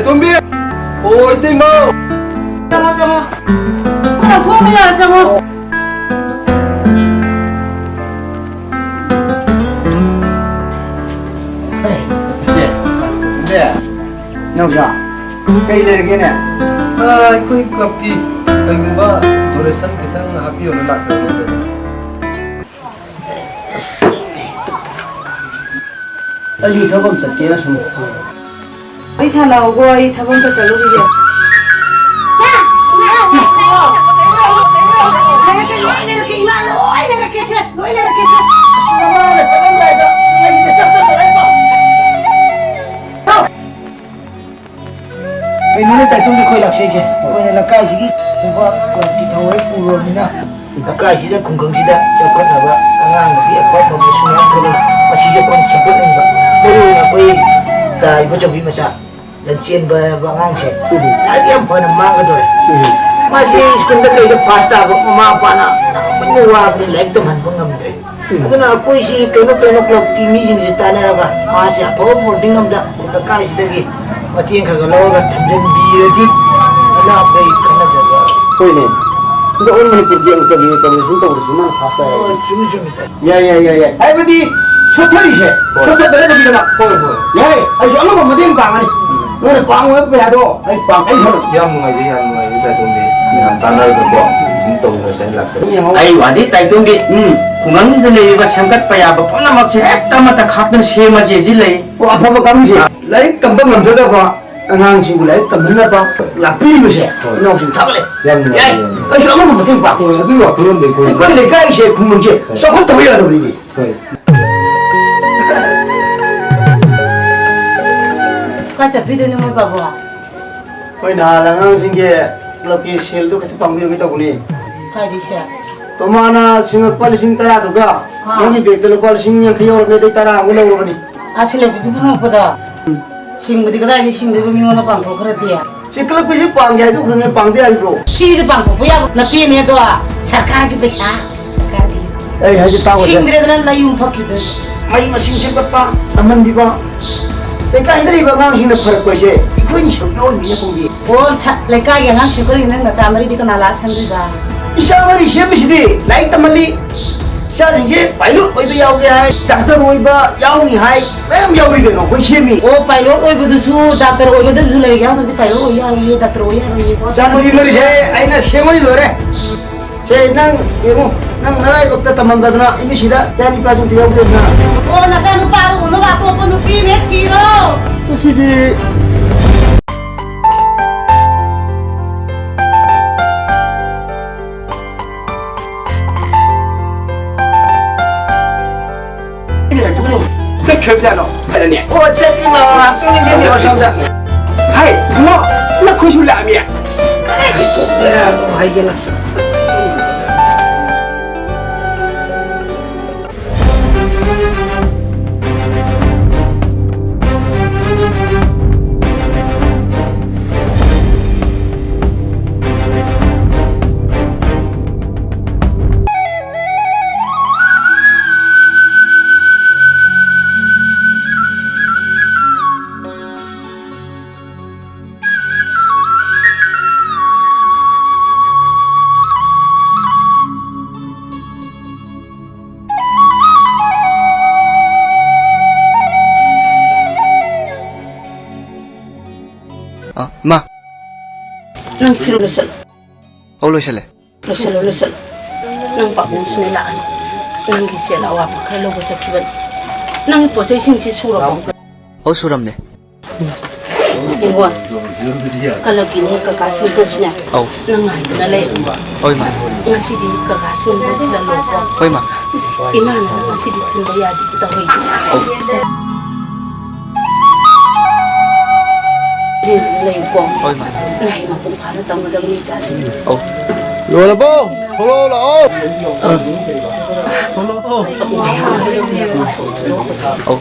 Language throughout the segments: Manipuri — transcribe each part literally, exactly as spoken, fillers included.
ꯇꯣꯝꯕꯤ! ꯑꯣ, ꯏꯇꯩꯃ! ꯆꯪꯉꯣ, ꯆꯪꯉꯣ꯫ ꯈꯔ ꯊꯣꯛꯑꯒ ꯆꯪꯉꯣ꯫ ꯏꯅꯥꯎꯆꯥ, ꯀꯩ ꯂꯩꯔꯒꯦꯅꯦ? ꯑ, ꯑꯩꯈꯣꯏ ꯀ꯭ꯂꯕꯀꯤ ꯀꯩꯒꯨꯝꯕ ꯗꯣꯅꯦꯁꯟ ꯈꯤꯇꯪ ꯍꯥꯞꯄꯤꯌꯣꯅ ꯂꯥꯛꯆꯕꯅꯤꯗ꯫ ꯑꯩꯁꯨ ꯊꯕꯛ ꯑꯃ ꯆꯠꯀꯦꯅ ꯁꯨꯝ ꯆꯠꯄ꯫ ꯑꯩ ꯁꯥꯟꯅꯍꯧꯒꯣ, ꯑꯩ ꯊꯕꯛ ꯑꯝꯇ ꯆꯠꯂꯨꯈꯤꯒꯦ꯫ ꯂꯣꯏ ꯂꯩꯔꯛꯀꯦ, ꯏꯃꯥ, ꯂꯣꯏ ꯂꯩꯔꯛꯀꯦꯁꯦ, ꯂꯣꯏ ꯂꯩꯔꯛꯀꯦꯁꯦ꯫ ꯅꯃꯥꯅ ꯆꯠꯂꯝꯗꯥꯏꯗ ꯑꯩꯁꯤꯗ ꯆꯞ ꯆꯞ ꯆꯠꯂꯛꯏꯀꯣ꯫ ꯀꯩꯅꯣꯅꯦ ꯇꯥꯏꯇꯨꯝꯕꯤ ꯈꯣꯏ ꯂꯥꯛꯁꯩꯁꯦ? ꯑꯩꯈꯣꯏꯅ ꯂꯩꯀꯥꯏꯁꯤꯒꯤ ꯅꯨꯄꯥ ꯀ꯭ꯂꯕꯀꯤ ꯊꯧꯔꯝ ꯄꯨꯔꯕꯅꯤꯅ, ꯂꯩꯀꯥꯏꯁꯤꯗ, ꯈꯨꯡꯒꯪꯁꯤꯗ ꯆꯥꯎꯈꯠꯅꯕ ꯑꯉꯥꯡ ꯅꯨꯄꯤ ꯑꯐ ꯑꯐꯕꯁꯨ ꯃꯌꯥꯝ ꯊꯣꯛꯂꯛꯏ꯫ ꯃꯁꯤꯁꯨ ꯑꯩꯈꯣꯏꯅ ꯁꯦꯝꯒꯠꯅꯤꯡꯕ꯫ ꯃꯔꯨ ꯑꯣꯏꯅ ꯑꯩꯈꯣꯏ ꯇꯥꯔꯤꯕ ꯆꯧꯕꯤ ꯃꯆꯥ ꯂꯟꯆꯦꯟꯕ ꯍꯥꯏꯕ ꯑꯉꯥꯡꯁꯦ ꯎꯝ꯫ ꯂꯥꯏꯔꯤꯛ ꯌꯥꯝ ꯐꯅ ꯃꯥꯡꯒꯗꯧꯔꯦ꯫ ꯎꯝ꯫ ꯃꯥꯁꯤ ꯁ꯭ꯀꯨꯜꯗ ꯀꯩꯗ ꯐꯥꯁ ꯇꯥꯕ, ꯃꯃꯥ ꯃꯄꯥꯅ ꯑꯃꯟꯕ ꯋꯥꯕꯅ ꯂꯥꯏꯔꯤꯛ ꯇꯝꯍꯟꯕ ꯉꯝꯗ꯭ꯔꯦ꯫ ꯎꯝ꯫ ꯑꯗꯨꯅ ꯑꯩꯈꯣꯏꯁꯤ ꯀꯩꯅꯣ ꯀꯩꯅꯣ ꯀ꯭ꯂꯕꯀꯤ ꯃꯤꯁꯤꯡꯁꯤ ꯇꯥꯟꯅꯔꯒ ꯃꯥꯁꯦ ꯑꯐꯕ ꯕꯣꯔꯗꯤꯡ ꯑꯃꯗ ꯂꯩꯀꯥꯏꯁꯤꯗꯒꯤ ꯃꯇꯦꯡ ꯈꯔ ꯈꯔ ꯂꯧꯔꯒ ꯊꯝꯖꯤꯟꯕꯤꯔꯗꯤ ꯑꯅ ꯑꯩꯈꯣꯏ ꯈꯟꯅꯖꯕ꯫ ꯍꯣꯏꯅꯦ꯫ ꯑꯗꯣ ꯑꯣꯜ ꯃꯅꯤꯄꯨꯔꯒꯤ ꯑꯪꯀꯒꯤ ꯀꯝꯄꯤꯇꯤꯁꯟ ꯇꯧꯕꯗꯁꯨ ꯃꯥꯅ ꯐꯥꯁ ꯇꯥꯏ ꯍꯥꯏꯕ꯫ ꯍꯣꯏ, ꯆꯨꯝꯃꯤ, ꯆꯨꯝꯃꯤ꯫ ꯌꯥꯏ, ꯌꯥꯏ, ꯌꯥꯏ, ꯌꯥꯏ꯫ ꯍꯥꯏꯕꯗꯤ ꯁꯣꯠꯊꯔꯤꯁꯦ, ꯍꯣꯏ꯫ ꯁꯣꯠꯊꯗꯅꯕꯒꯤꯗꯃꯛ꯫ ꯍꯣꯏ, ꯍꯣꯏ꯫ ꯌꯥꯏ, ꯑꯩꯁꯨ ꯑꯉꯝꯕ ꯃꯇꯦꯡ ꯄꯥꯡꯒꯅꯤ꯫ ꯎꯝ꯫ ꯅꯣꯏꯅ ꯄꯥꯡꯉꯣꯏ ꯍꯥꯏꯕ ꯄꯩꯁꯥꯗꯣ ꯑꯩ ꯄꯥꯡ-, ꯑꯩ ꯐꯪꯉꯣꯏ꯫ ꯌꯥꯝ ꯅꯨꯡꯉꯥꯏꯖꯩ, ꯌꯥꯝ ꯅꯨꯡꯉꯥꯏꯖꯩ, ꯇꯥꯏꯇꯣꯝꯕꯤ꯫ ꯃꯌꯥꯝ ꯇꯥꯟꯅꯔꯒꯀꯣ ꯁꯨꯝ ꯇꯧꯃꯤꯟꯅꯁꯦ ꯍꯥꯏꯅ ꯂꯥꯛꯆꯕꯅꯤ꯫ ꯌꯦꯡꯉꯣ꯫ ꯑꯩ ꯋꯥꯗꯤ ꯇꯥꯏꯇꯣꯝꯕꯤ, ꯎꯝ꯫ ꯈꯨꯡꯒꯪꯁꯤꯗ ꯂꯩꯔꯤꯕ ꯁꯦꯝꯒꯠꯄ ꯌꯥꯕ ꯄꯨꯝꯅꯃꯛꯁꯦ ꯍꯦꯛꯇ ꯑꯃꯠꯇ ꯈꯥꯛꯇꯅ ꯁꯦꯝꯃꯁꯦ ꯁꯤ ꯂꯩ꯫ ꯑꯣ, ꯑꯐꯕ ꯀꯥꯡꯕꯨꯁꯦ꯫ ꯂꯥꯏꯔꯤꯛ ꯇꯝꯕ ꯉꯝꯖꯗꯕ ꯑꯉꯥꯡꯁꯤꯡꯕꯨ ꯂꯥꯏꯔꯤꯛ ꯇꯝꯍꯟꯅꯕ ꯂꯥꯛꯄꯤꯔꯤꯕꯁꯦ ꯍꯣꯏ꯫ ꯏꯅꯥꯎꯁꯤꯡ ꯊꯥꯒꯠꯂꯦ꯫ ꯌꯥꯝ ꯅꯨꯡꯉꯥꯏ, ꯌꯥꯏ꯫ ꯌꯥꯝ ꯅꯨꯡꯉꯥꯏ꯫ ꯑꯩꯁꯨ ꯑꯃꯕꯨ ꯃꯇꯦꯡ ꯄꯥꯡꯉꯦ꯫ ꯍꯣꯏ, ꯑꯗꯨꯒꯤ ꯋꯥꯈꯜꯂꯣꯟꯗꯤ ꯑꯩꯈꯣꯏ ꯑꯩꯈꯣꯏ ꯂꯩꯀꯥꯏꯁꯦ ꯈꯨꯡꯒꯪꯁꯦ ꯍꯣꯏ꯫ ꯆꯥꯎꯈꯠꯇꯕ ꯌꯥꯗꯕꯅꯤꯅꯦ꯫ ꯍꯣꯏ꯫ ꯀꯥꯏ ꯆꯠꯄꯤꯗꯣꯏꯅꯣ ꯃꯣꯏ ꯕꯥꯕꯣ? ꯍꯣꯏ, ꯅꯍꯥꯟ ꯑꯉꯥꯡꯁꯤꯡꯒꯤ ꯀ꯭ꯂꯕꯀꯤ ꯁꯦꯜꯗꯨ ꯈꯤꯇ ꯄꯥꯡꯕꯤꯔꯝꯒꯦ ꯇꯧꯕꯅꯤ꯫ ꯀꯥꯏꯗꯩ ꯁꯦꯜ? ꯇꯣꯃꯥꯅ ꯁꯤꯡꯉꯛꯄ ꯂꯤꯁꯤꯡ ꯇꯔꯥꯗꯨꯒ ꯑꯥ꯫ ꯅꯪꯒꯤ ꯕꯦꯒꯇ ꯂꯨꯄꯥ ꯂꯤꯁꯤꯡ ꯌꯥꯡꯈꯩ ꯌꯧꯔꯝꯃꯦ, ꯑꯗꯩ ꯇꯔꯥ ꯑꯃꯨꯛ ꯂꯧꯔꯕꯅꯤ꯫ ꯑꯥ, ꯁꯤ ꯂꯩꯕꯗꯨ ꯄꯨꯝꯃꯛꯄꯗ? ꯎꯝ꯫ ꯁꯤꯡꯕꯗꯤ ꯀꯗꯥꯏꯗꯒꯤ ꯁꯤꯡꯗꯣꯏꯕ, ꯃꯤꯉꯣꯟꯗ ꯄꯥꯡꯊꯣꯛꯈ꯭ꯔꯗꯤ? ꯁꯤ ꯀ꯭ꯂꯕꯀꯤꯁꯤ ꯄꯥꯡꯒꯦ ꯍꯥꯏꯗꯣꯛꯈ꯭ꯔꯕꯅꯤꯅ ꯄꯥꯡꯗ ꯌꯥꯔꯤꯕ꯭ꯔꯣ? ꯐ꯭ꯔꯤꯗ ꯄꯥꯡꯊꯣꯛꯄ ꯌꯥꯕ ꯅꯠꯇꯦꯅꯦ ꯑꯗꯣ, ꯁꯔꯀꯥꯔꯒꯤ ꯄꯩꯁꯥ, ꯁꯔꯀꯥꯔꯒꯤ꯫ ꯑꯩ ꯍꯥꯏꯁꯦ ꯇꯥꯎꯑꯣꯁꯦ꯫ ꯁꯤꯡꯗ꯭ꯔꯦꯗꯅ ꯅꯌꯨꯝ ꯐꯛꯈꯤꯗꯣꯏꯅꯤ꯫ ꯃꯩ ꯃꯁꯤꯡ ꯁꯦꯝꯒꯠꯄ, ꯇꯝꯍꯟꯕꯤꯕ꯫ ꯂꯩꯀꯥꯏꯗ ꯂꯩꯕ ꯑꯉꯥꯡꯁꯤꯡꯅ ꯐꯔꯛꯄ ꯍꯥꯏꯁꯦ ꯑꯩꯈꯣꯏꯅ ꯁꯔꯨꯛ ꯌꯥꯎꯔꯤꯕꯅꯤꯅ ꯈꯪꯕꯤ꯫ ꯑꯣ, ꯁ-, ꯂꯩꯀꯥꯏꯒꯤ ꯑꯉꯥꯡ ꯁꯦꯝꯒꯠꯂꯒ ꯅꯪ ꯅꯆꯥ ꯃꯔꯤꯗꯤ ꯀꯅꯥ ꯂꯥꯛꯑ ꯁꯦꯝꯗꯣꯏꯕ? ꯏꯆꯥ ꯃꯔꯤ ꯁꯦꯝꯕꯁꯤꯗꯤ ꯂꯥꯏꯔꯤꯛ ꯇꯝꯍꯜꯂꯤ꯫ ꯏꯆꯥꯁꯤꯡꯁꯦ ꯄꯥꯏꯂꯣꯠ ꯑꯣꯏꯕ ꯌꯥꯎꯒꯦ ꯍꯥꯏ, ꯗꯥꯛꯇꯔ ꯑꯣꯏꯕ ꯌꯥꯎꯅꯤ ꯍꯥꯏ, ꯃꯌꯥꯝ ꯌꯥꯎꯔꯤ ꯀꯩꯅꯣ, ꯑꯩꯈꯣꯏ ꯁꯦꯝꯃꯤ꯫ ꯑꯣ, ꯄꯥꯏꯂꯣꯠ ꯑꯣꯏꯕꯗꯨꯁꯨ ꯗꯥꯛꯇꯔ ꯑꯣꯏꯒꯗꯕꯁꯨ ꯂꯩꯔꯦ, ꯌꯥꯎꯗ꯭ꯔꯗꯤ ꯄꯥꯏꯂꯣꯠ ꯑꯣꯏ ꯌꯥꯔꯣꯏꯌꯦ, ꯗꯥꯛꯇꯔ ꯑꯣꯏ ꯌꯥꯔꯣꯏꯌꯦ꯫ ꯏꯆꯥ ꯅꯨꯄꯤ ꯃꯔꯤꯁꯦ ꯑꯩꯅ ꯁꯦꯝꯃꯗꯤ ꯂꯣꯏꯔꯦ꯫ ꯁꯦ, ꯅꯪ ꯌꯦꯡꯉꯨ, ꯅꯪ ꯅꯔꯥꯏꯕꯛꯇ ꯇꯝꯃꯝꯕꯗꯅ ꯏꯃꯤꯁꯤꯗ ꯏꯆꯥ ꯅꯨꯄꯥꯁꯨ ꯑꯝꯇ ꯌꯥꯎꯗ꯭ꯔꯦꯗꯅ꯫ ꯑꯣ, ꯅꯆꯥ ꯅꯨꯄꯥꯗꯣ ꯎꯅꯕ ꯑꯇꯣꯞꯄ ꯅꯨꯄꯤ ꯑꯃ ꯍꯦꯛ ꯊꯤꯔꯣ꯫ ꯃꯁꯤꯗꯤ꯫ ꯆꯠꯈ꯭ꯔꯕꯖꯥꯠꯂꯣ? ꯐꯔꯅꯦ꯫ ꯑꯣ, ꯆꯠꯇ꯭ꯔꯤ ꯃꯥꯃ, ꯉꯥꯛꯇꯪ ꯂꯦꯡꯁꯤꯟꯕꯤꯔꯣ ꯁꯣꯝꯗ꯫ ꯍꯥꯏ, ꯏꯕꯨꯡꯉꯣ, ꯅꯈꯣꯏꯁꯨ ꯂꯥꯛꯑꯃꯤ꯫ ꯕꯦꯔꯥ ꯑꯃꯨꯛ ꯍꯥꯏꯖꯤꯜꯂꯛ꯫ ꯑ, ꯏꯃꯥ꯫ ꯅꯪ ꯐꯤꯔꯣꯜ ꯂꯣꯏꯁꯜꯂꯣ꯫ ꯑꯧ, ꯂꯣꯏꯁꯜꯂꯦ꯫ ꯂꯣꯏꯁꯜꯂꯣ, ꯂꯣꯏꯁꯜꯂꯣ꯫ ꯅꯪ ꯄꯥꯕꯨꯡꯁꯨꯅꯦ ꯂꯥꯛꯑꯅꯤ꯫ ꯅꯪꯒꯤ ꯁꯦꯜ ꯑꯋꯥꯠꯄ ꯈꯔ ꯂꯧꯕ ꯆꯠꯈꯤꯕꯅꯤ꯫ ꯅꯪꯒꯤ ꯄꯣꯠ ꯆꯩꯁꯤꯡꯁꯤ ꯁꯨꯔꯕꯣ? ꯑꯧ, ꯁꯨꯔꯝꯅꯦ꯫ ꯏꯕꯣꯟ, ꯀꯂꯕꯀꯤꯅꯦ ꯀꯀꯥꯁꯤꯡꯗꯁꯨꯅꯦ ꯑꯧ꯫ ꯅꯪ ꯉꯥꯏꯗꯨꯅ ꯂꯩꯔꯝꯃꯣ꯫ ꯍꯣꯏ, ꯃꯥ꯫ ꯉꯁꯤꯗꯤ ꯀꯀꯥꯁꯤꯡꯗ ꯊꯤꯜꯍꯜꯂꯣꯀꯣ꯫ ꯍꯣꯏ, ꯃꯥ꯫ ꯏꯃꯥꯅ ꯉꯁꯤꯗꯤ ꯊꯤꯟꯕ ꯌꯥꯗꯦ ꯇꯧꯍꯩꯗꯦ꯫ ꯑꯧ꯫ ꯂꯩꯌꯨꯀꯣ꯫ ꯍꯣꯏ, ꯃꯥ꯫ ꯅꯍꯩ ꯃꯄꯨꯡ ꯐꯥꯅ ꯇꯝꯒꯗꯕꯅꯤ ꯏꯆꯥꯁꯤꯡ꯫ ꯑꯧ꯫ ꯂꯣꯏꯔꯕꯣ? ꯊꯣꯛꯂꯛꯑꯣ ꯂꯥꯛꯑꯣ꯫ ꯊꯣꯛꯂꯛꯑꯣ꯫ ꯑꯧ꯫ ꯊꯣꯛꯂꯛꯑꯣ, ꯊꯣꯛꯂꯛꯑꯣ꯫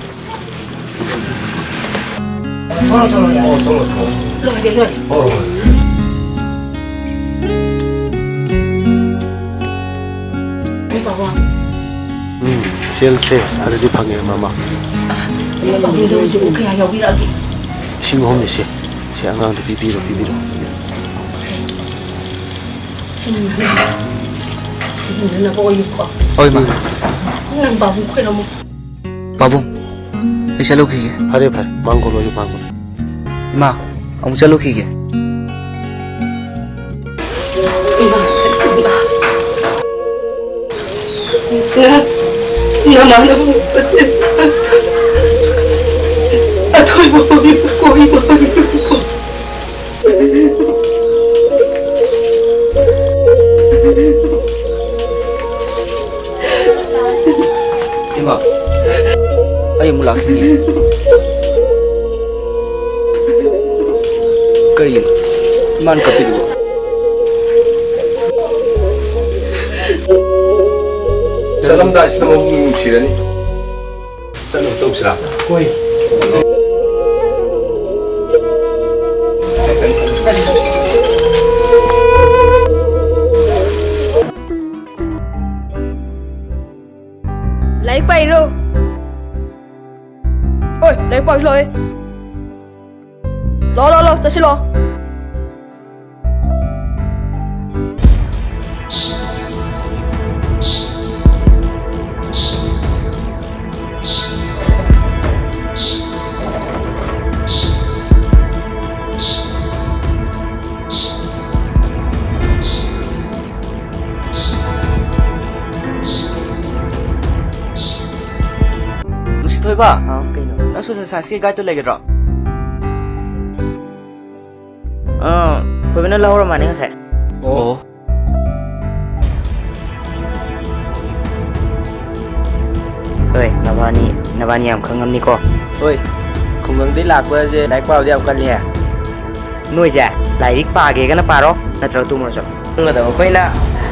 ꯑꯣ, ꯊꯣꯛꯂꯛꯑꯣ, ꯊꯣꯛꯂꯛꯑꯣ꯫ ꯂꯣꯏꯔꯦ, ꯂꯣꯏꯔꯦ꯫ ꯍꯣꯏ, ꯍꯣꯏ꯫ ꯎꯝ, ꯁꯦꯜꯁꯦ ꯑꯗꯨꯗꯤ ꯐꯪꯉꯦ, ꯃꯃꯥ꯫ ꯄꯥꯕꯨꯡꯗ ꯍꯧꯖꯤꯛ ꯀꯌꯥ ꯌꯥꯎꯕꯤꯔꯛꯑꯒꯦ? ꯂꯤꯁꯤꯡ ꯑꯍꯨꯝꯅꯤ ꯁꯦ꯫ ꯁꯦ, ꯑꯉꯥꯡꯗ ꯄꯤꯕꯤꯔꯣ, ꯄꯤꯕꯤꯔꯣ꯫ ꯁꯦ, ꯁꯤꯖꯤꯟꯅꯅꯕ, ꯁꯤꯖꯤꯟꯅꯅꯕ ꯑꯣꯏꯌꯨꯀꯣ꯫ ꯍꯣꯏ, ꯃꯥ꯫ ꯅꯪ ꯄꯥꯕꯨꯡ ꯈꯣꯏꯔꯝꯃꯣ꯫ ꯄꯥꯕꯨꯡ, ꯑꯩ ꯆꯠꯂꯨꯈꯤꯒꯦ꯫ ꯐꯔꯦ, ꯐꯔꯦ꯫ ꯃꯥꯡꯒꯣꯜ ꯑꯣꯏꯌꯨ, ꯃꯥꯡꯒꯣꯜ꯫ ꯏꯃꯥ, ꯑꯃꯨꯛ ꯆꯠꯂꯨꯈꯤꯒꯦ꯫ ꯏꯃꯥ, ꯏꯃꯥ꯫ ꯅ-, ꯅꯃꯥꯟꯅꯕ ꯃꯁꯦ ꯑꯊꯣꯏꯕ ꯑꯣꯏꯌꯨꯀꯣ, ꯏꯃꯥ, ꯑꯣꯏꯌꯨꯀꯣ꯫ ꯏꯃꯥ, ꯑꯩ ꯑꯃꯨꯛ ꯂꯥꯛꯈꯤꯅꯤ꯫ ꯀꯔꯤꯒꯤꯅꯣ ꯏꯃꯥꯅ ꯀꯞꯄꯤꯗꯨꯕꯣ? ꯆꯠꯂꯝꯗꯥꯏꯁꯤꯗ ꯑꯃꯨꯛ ꯅꯨꯡꯁꯤꯔꯅꯤ꯫ ꯆꯠꯅꯕ ꯇꯧꯁꯤꯔꯥ? ꯍꯣꯏ꯫ ꯂꯥꯏꯔꯤꯛ ꯄꯥꯏꯔꯣ꯫ ꯑꯣꯏ, ꯂꯥꯏꯔꯤꯛ ꯄꯥꯎꯁꯤ ꯂꯥꯛꯑꯣ꯫ ꯂꯥꯛꯑꯣ, ꯂꯥꯛꯑꯣ, ꯂꯥꯛꯑꯣ, ꯆꯠꯁꯤ ꯂꯥꯛꯑꯣ꯫ ꯅꯨꯡꯁꯤꯊꯣꯏꯕ, ꯑꯥ, ꯀꯩꯅꯣ? ꯅꯪ social scienceꯀꯤ guideꯇꯣ ꯂꯩꯒꯗ꯭ꯔꯣ? ꯑꯥ, ꯊꯣꯏꯕꯅ ꯂꯧꯍꯧꯔ ꯃꯥꯅꯦ ꯉꯁꯥꯏ꯫ ꯑꯣ꯫ ꯍꯣꯏ, ꯅꯕꯥꯅꯤ, ꯅꯕꯥꯅꯤ ꯌꯥꯝ ꯈꯪꯉꯝꯅꯤꯀꯣ꯫ ꯍꯣꯏ, ꯈꯨꯡꯒꯪꯗꯩ ꯂꯥꯛꯄꯁꯦ ꯂꯥꯏꯔꯤꯛ ꯄꯥꯕꯗꯤ ꯌꯥꯝ ꯀꯜꯂꯤꯍꯦ꯫ ꯅꯣꯏꯁꯦ ꯂꯥꯏꯔꯤꯛ ꯄꯥꯒꯦꯒꯅ ꯄꯥꯔꯣ, ꯅꯠꯇ꯭ꯔꯒ ꯇꯨꯝꯃꯨꯔꯣ ꯆꯠꯂꯣ꯫ ꯇꯨꯝꯒꯗꯕ ꯑꯩꯈꯣꯏꯅ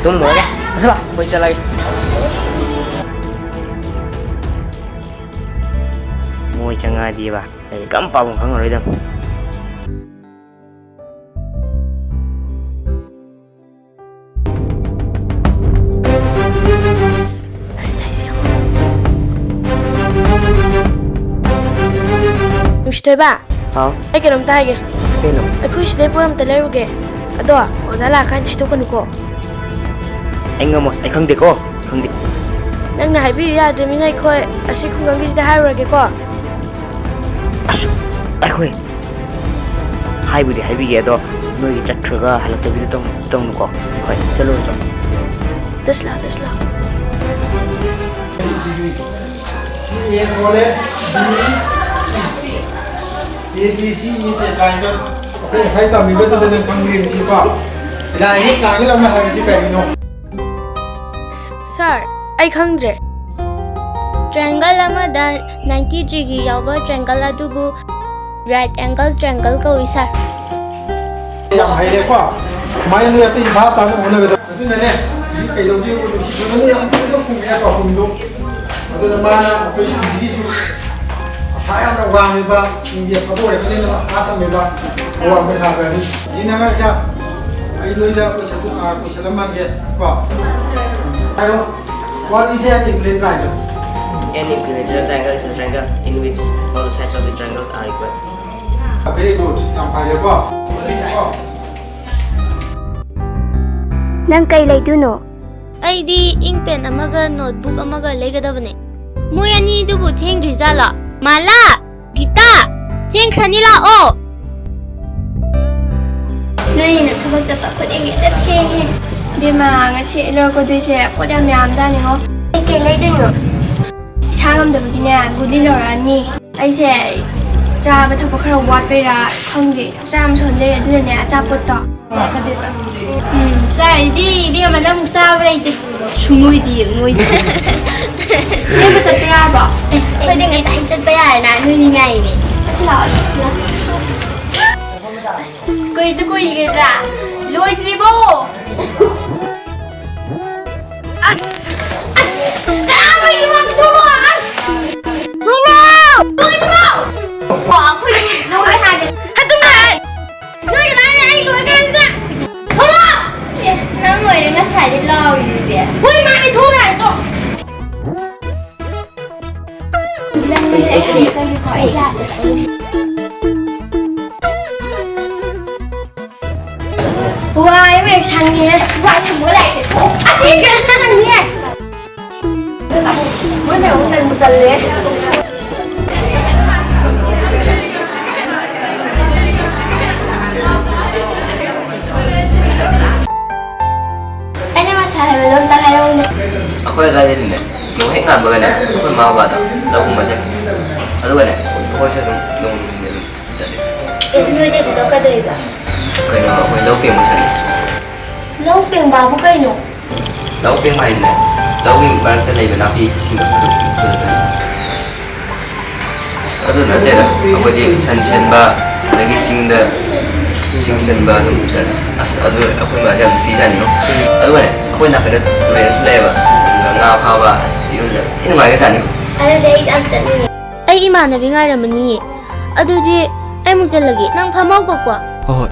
ꯇꯨꯝꯃꯨꯔꯒꯦ꯫ ꯆꯠꯂꯣ꯫ ꯍꯣꯏ, ꯆꯠꯂꯒꯦ꯫ ꯃꯣꯏ ꯆꯪꯉꯛꯑꯗꯤꯕ, ꯂꯥꯏꯔꯤꯛ ꯑꯝ ꯄꯥꯐꯝ ꯈꯪꯉꯔꯣꯏꯗꯕꯅꯤ꯫ ꯊꯣꯏꯕ, ꯍꯥꯎ? ꯑꯩ ꯀꯩꯅꯣꯝꯇ ꯍꯥꯏꯒꯦ꯫ ꯀꯩꯅꯣ? ꯑꯩꯈꯣꯏ ꯁꯤꯗꯩ ꯄꯣꯠ ꯑꯝꯇ ꯂꯩꯔꯨꯒꯦ꯫ ꯑꯗꯣ ꯑꯣꯖꯥ ꯂꯥꯛꯑꯀꯥꯟꯗ ꯍꯥꯏꯗꯣꯛꯀꯅꯨꯀꯣ꯫ ꯑꯩ ꯉꯝꯃꯣꯏ, ꯑꯩ ꯈꯪꯗꯦꯀꯣ, ꯈꯪꯗꯦ꯫ ꯅꯪꯅ ꯍꯥꯏꯕꯤꯌꯨ ꯌꯥꯗ꯭ꯔꯃꯤꯅ ꯑꯩꯈꯣꯏ ꯑꯁꯤ ꯈꯨꯡꯒꯪꯒꯤꯁꯤꯗ ꯍꯥꯏꯔꯨꯔꯒꯦꯀꯣ꯫ ꯑꯁ, ꯑꯩꯈꯣꯏ ꯍꯥꯏꯕꯨꯗꯤ ꯍꯥꯏꯕꯤꯒꯦ, ꯑꯗꯣ ꯅꯣꯏꯒꯤ ꯆꯠꯈ꯭ꯔꯒ ꯍꯜꯂꯛꯇꯕꯤꯗ ꯇꯧ-, ꯇꯧꯅꯨꯀꯣ꯫ ꯍꯣꯏ, ꯆꯠꯂꯨꯔꯣ, ꯆꯠꯂꯣ꯫ ꯆꯠꯁꯤ ꯂꯥꯎ, ꯆꯠꯁꯤ ꯂꯥꯎ꯫ A for apple, B, C. A B C is a triangle. ꯑꯩꯈꯣꯏ ꯉꯁꯥꯏ ꯇꯝꯃꯤꯕꯗꯨꯗ ꯅꯪ ꯈꯪꯕ꯭ꯔꯥ ꯌꯦꯡꯁꯤꯀꯣ꯫ Line ꯅꯤ, triangle ꯑꯃ ꯍꯥꯏꯕꯁꯤ ꯀꯔꯤꯅꯣ? ꯁ-, ꯁꯥꯔ, ꯑꯩ ꯈꯪꯗ꯭ꯔꯦ꯫ Triangle ꯑꯃꯗ ninety degree ꯌꯥꯎꯕ triangle ꯑꯗꯨꯕꯨ right angle triangle ꯀꯧꯏ, ꯁꯥꯔ꯫ ꯌꯥꯝ ꯍꯩꯔꯦꯀꯣ꯫ ꯁꯨꯃꯥꯏꯅ ꯅꯣꯏ ꯑꯇꯩ ꯚꯥꯞ ꯇꯥꯅ ꯍꯣꯠꯅꯒꯗꯕ꯫ ꯑꯗꯨꯅꯅꯦ, ꯍꯧꯖꯤꯛ ꯀꯩꯗꯧꯒꯦ, ꯁꯤꯗꯅ ꯌꯥꯝ ꯀꯨꯏꯅ ꯈꯨꯝꯃꯦ ꯄꯥꯎꯈꯨꯝꯗꯣ꯫ ꯑꯗꯨꯅ ꯃꯥꯅ ꯑꯩꯈꯣꯏ ꯁ꯭ꯀꯨꯜꯁꯤꯒꯤꯁꯨ ꯑꯁꯥ ꯌꯥꯝꯅ ꯋꯥꯡꯉꯤꯕ, ꯃꯤꯡꯗꯤ ꯑꯐꯕ ꯑꯣꯏꯔꯛꯀꯅꯤꯅ ꯑꯁꯥ ꯊꯝꯃꯤꯕ ꯑꯋꯥꯡꯕ ꯁꯥꯇ꯭ꯔꯅꯤ꯫ ꯁꯤꯅ ꯑꯉꯥꯡꯁꯦ, ꯑꯩ ꯅꯣꯏꯗ ꯀꯣꯏꯁꯟ, ꯑꯥ, ꯀꯣꯏꯁꯟ ꯑꯃ ꯍꯪꯒꯦ ꯀꯣ꯫ ꯍꯥꯏꯔꯣ꯫ What is an equilateral triangle? An equilateral triangle is a triangle in which all the sides of the triangles are equal. Very good. ꯌꯥꯝ ꯐꯔꯦꯀꯣ꯫ ꯅꯪ ꯀꯩ ꯂꯩꯗꯣꯏꯅꯣ? ꯑꯩꯗꯤ ꯏꯪ ꯄꯦꯟ ꯑꯃꯒ ꯅꯣꯠꯕꯨꯛ ꯑꯃꯒ ꯂꯩꯒꯗꯕꯅꯦ꯫ ꯃꯣꯏ ꯑꯅꯤꯗꯨꯕꯨ ꯊꯦꯡꯗ꯭ꯔꯤꯖꯥꯠꯂꯣ? ꯃꯥꯂꯥ! ꯒꯤꯇꯥ! ꯊꯦꯡꯈ꯭ꯔꯅꯤ, ꯂꯥꯛꯑꯣ! ꯅꯣꯏꯅ ꯊꯕꯛ ꯆꯠꯄ ꯈꯨꯗꯤꯡꯒꯤ ꯍꯦꯛꯇ ꯊꯦꯡꯉꯦ꯫ ꯏꯕꯦꯝꯃ, ꯉꯁꯤ ꯑꯩ ꯂꯧꯔꯛꯀꯗꯣꯏꯁꯦ ꯄꯣꯠ ꯌꯥꯝ ꯌꯥꯝꯖꯥꯠꯅꯤꯉꯣ꯫ ꯑꯩ ꯀꯩ ꯂꯩꯗꯣꯏꯅꯣ? ꯏꯁꯥ ꯉꯝꯗꯕꯒꯤꯅꯦ, ꯒꯨꯂꯤ ꯂꯧꯔꯛꯑꯅꯤ꯫ ꯑꯩꯁꯦ ꯆꯥꯕ ꯊꯛꯄ ꯈꯔ ꯋꯥꯠꯄꯩꯔꯥ ꯈꯪꯗꯦ, ꯍꯛꯆꯥꯡ ꯌꯥꯝ ꯁꯣꯟꯖꯩ, ꯑꯗꯨꯅꯅꯦ ꯑꯆꯥꯄꯣꯠꯇꯣ ꯂꯧꯔꯛꯀꯗꯣꯏꯕ꯫ ꯎꯝ, ꯆꯥꯔꯤꯗꯤ ꯏꯕꯦꯝꯃ ꯅꯪ ꯑꯃꯨꯛ ꯆꯥꯕ ꯂꯩꯇꯦ꯫ ꯁꯨꯡꯉꯣꯏꯗꯤ ꯃꯣꯏꯗꯤ꯫ ꯏꯕꯦꯝꯃ ꯆꯠꯄ ꯌꯥꯔꯕꯣ? ꯑꯦ, ꯑꯩꯈꯣꯏꯗꯤ ꯉꯁꯥꯏ ꯆꯠꯄ ꯌꯥꯔꯦꯅ, ꯅꯣꯏꯅꯤ ꯉꯥꯏꯔꯤꯅꯦ꯫ ꯆꯠꯁꯤ ꯂꯥꯛꯑꯣ꯫ ꯑꯁ, ꯀꯨꯏꯁꯨ ꯀꯨꯏꯒꯗ꯭ꯔꯥ? ꯂꯣꯏꯗ꯭ꯔꯤꯕꯣ? ꯑꯁ! ꯑꯁ! ꯀꯅꯥꯅꯣ ꯏꯃꯥ ꯄꯤꯊꯣꯛꯂꯣ? ꯑꯁ! ꯊꯣꯛꯂꯣ! ꯂꯣꯏꯗ꯭ꯔꯤꯕꯣ? ꯀꯣ, ꯑꯩꯈꯣꯏ ꯂꯣꯏ ꯍꯥꯏꯔꯦ꯫ ꯑꯗꯨꯝ ꯍꯥꯏ꯫ ꯅꯣꯏꯒꯤ ꯂꯥꯏꯅꯦ ꯑꯩ ꯂꯣꯏ ꯀꯥꯟꯁꯤꯗ꯫ ꯊꯣꯛꯂꯣ! ꯑꯦ, ꯅꯪ ꯂꯣꯏꯔꯦ ꯉꯁꯥꯏꯗꯤ ꯂꯥꯎꯔꯤꯗꯨꯗꯤ꯫ ꯍꯣꯏ, ꯃꯥꯅꯦ, ꯊꯣꯛꯂꯣ ꯍꯥꯏꯗ꯭ꯔꯣ? ꯅꯪ ꯋꯥꯏ ꯃꯦ ꯁꯪꯉꯦ꯫ ꯋꯥꯏ ꯁꯪꯕ ꯂꯥꯏꯁꯦ ꯊꯣꯛ꯫ ꯑꯁꯤ ꯀꯩꯅꯣ ꯁꯪꯉꯦ꯫ ꯑꯁ ꯃꯣꯏ ꯃꯌꯥꯝ ꯇꯟꯕꯨ ꯇꯜꯂꯦ꯫ ꯑꯩꯅ ꯉꯁꯥꯏ ꯍꯥꯏꯕꯗꯣ ꯑꯝꯇ ꯍꯥꯏꯔꯛꯎꯅꯦ꯫ ꯑꯩꯈꯣꯏ ꯑꯗꯥꯏꯗꯗꯤꯅꯦ, ꯅꯣꯡ ꯍꯦꯛ ꯉꯥꯟꯕꯒꯅꯦ, ꯑꯩꯈꯣꯏ ꯃꯃꯥ ꯕꯕꯥꯗꯣ ꯂꯧ ꯀꯨꯝꯕ ꯆꯠꯈꯤ꯫ ꯑꯗꯨꯒꯅꯦ, ꯑꯩꯈꯣꯏꯁꯨ ꯑꯗꯨꯝ ꯅꯣꯡ ꯅꯨꯃꯤꯠꯅ ꯑꯗꯨꯝ ꯆꯠꯂꯦ꯫ ꯑꯦ, ꯅꯣꯏꯗꯤ ꯑꯗꯨꯗ ꯀꯩꯗꯧꯔꯤꯕ? ꯀꯩꯅꯣ, ꯑꯩꯈꯣꯏ ꯂꯧ ꯄꯦꯡꯕ ꯆꯠꯂꯤ꯫ ꯂꯧ ꯄꯦꯡꯕꯕꯨ ꯀꯩꯅꯣ? ꯂꯧ ꯄꯦꯡꯕ ꯍꯥꯏꯁꯤꯅꯦ, ꯂꯧꯒꯤ ꯃꯔꯛꯇ ꯂꯩꯕ ꯅꯥꯄꯤꯁꯤꯡꯗꯣ ꯑꯗꯨ ꯐꯨꯗꯠꯄꯅꯤ꯫ ꯑꯁ, ꯑꯗꯨ ꯅꯠꯇꯦꯗ, ꯑꯩꯈꯣꯏꯗꯤ ꯁꯟ ꯁꯦꯟꯕ, ꯑꯗꯒꯤ ꯆꯤꯡꯗ ꯁꯤꯡ ꯆꯟꯕ ꯑꯗꯨꯝ ꯆꯠꯂꯦ꯫ ꯑꯁ, ꯑꯗꯨ ꯑꯩꯈꯣꯏ ꯃꯥꯁꯦ ꯌꯥꯝ ꯅꯨꯡꯁꯤꯖꯥꯠꯅꯤꯉꯣ꯫ ꯑꯗꯨꯒꯅꯦ, ꯑꯩꯈꯣꯏ ꯅꯥꯀꯟꯗ ꯇꯨꯔꯦꯜꯁꯨ ꯂꯩꯌꯦꯕ꯫ ꯑꯁ, ꯑꯗꯨꯗ ꯉꯥ ꯐꯥꯕ, ꯑꯁ, ꯏꯔꯨꯖꯕ ꯊꯤ ꯅꯨꯡꯉꯥꯏꯈ꯭ꯔꯖꯥꯠꯅꯤꯀꯣ꯫ ꯑꯗꯨꯗꯤ ꯑꯩ ꯌꯥꯝ ꯆꯠꯅꯤꯡꯉꯦ꯫ ꯑꯩ ꯏꯃꯥꯟꯅꯕꯤ ꯉꯥꯏꯔꯝꯃꯅꯤꯌꯦ꯫ ꯑꯗꯨꯗꯤ ꯑꯩ ꯑꯃꯨꯛ ꯆꯠꯂꯒꯦ꯫ ꯅꯪ ꯐꯝꯍꯧꯀꯣꯀꯣ꯫ ꯍꯣꯏ, ꯍꯣꯏ꯫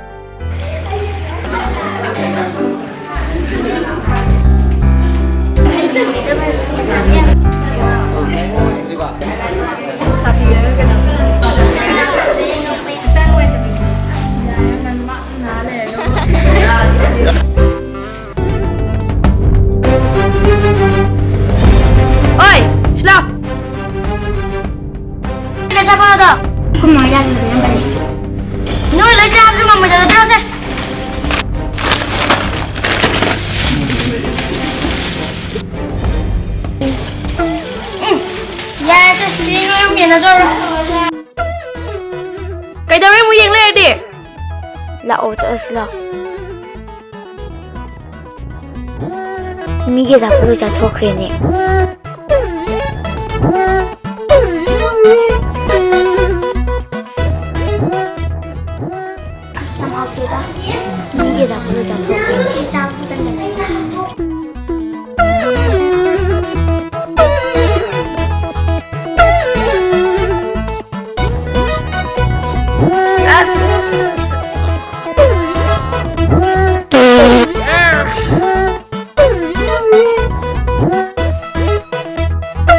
ꯑꯣꯏ, ꯁꯤꯂꯥꯎ꯫ ꯀꯩ ꯑꯆꯥꯄꯣꯠꯅꯣꯗꯣ? ꯑꯩꯈꯣꯏ ꯃꯥ ꯌꯥꯗꯅ ꯂꯩꯔꯝꯕꯅꯦ꯫ ꯅꯣꯏ ꯂꯣꯏ ꯆꯥꯕꯁꯨ ꯉꯝꯃꯣꯏꯗꯕꯗ ꯄꯤꯔꯛꯑꯣꯁꯦ꯫ ꯎꯝ, ꯌꯥꯔꯦꯁꯦ, ꯁꯤꯗꯤ ꯅꯣꯏ ꯑꯍꯨꯝ ꯌꯦꯟꯅꯖꯧꯔꯣ꯫ ꯀꯩꯗꯧꯔꯦ ꯑꯃꯨꯛ ꯌꯦꯡ ꯂꯩꯔꯗꯤ? ꯂꯥꯛꯑꯣ, ꯆꯠꯂꯁꯤ ꯂꯥꯛꯑꯣ꯫ ꯃꯤꯒꯤ ꯑꯆꯥꯄꯣꯠ ꯂꯣꯏ ꯆꯥꯊꯣꯛꯈ꯭ꯔꯦꯅꯦ꯫ ꯑꯁ, ꯌꯥꯝ ꯍꯥꯎꯇꯦꯗ꯫ ꯃꯤꯒꯤ ꯑꯆꯥꯄꯣꯠ ꯂꯣꯏ ꯆꯥꯊꯣꯛꯈ꯭ꯔꯦꯅꯦ꯫ ꯁꯤ ꯆꯥꯕ ꯃꯇꯝꯗ ꯑꯁ!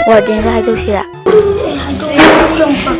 ꯋꯥꯔꯗꯦꯟꯗ ꯍꯥꯏꯗꯣꯛꯁꯤꯔꯥ? ꯑꯦ, ꯍꯥꯏꯗꯣꯛꯑꯣ꯫ Lompa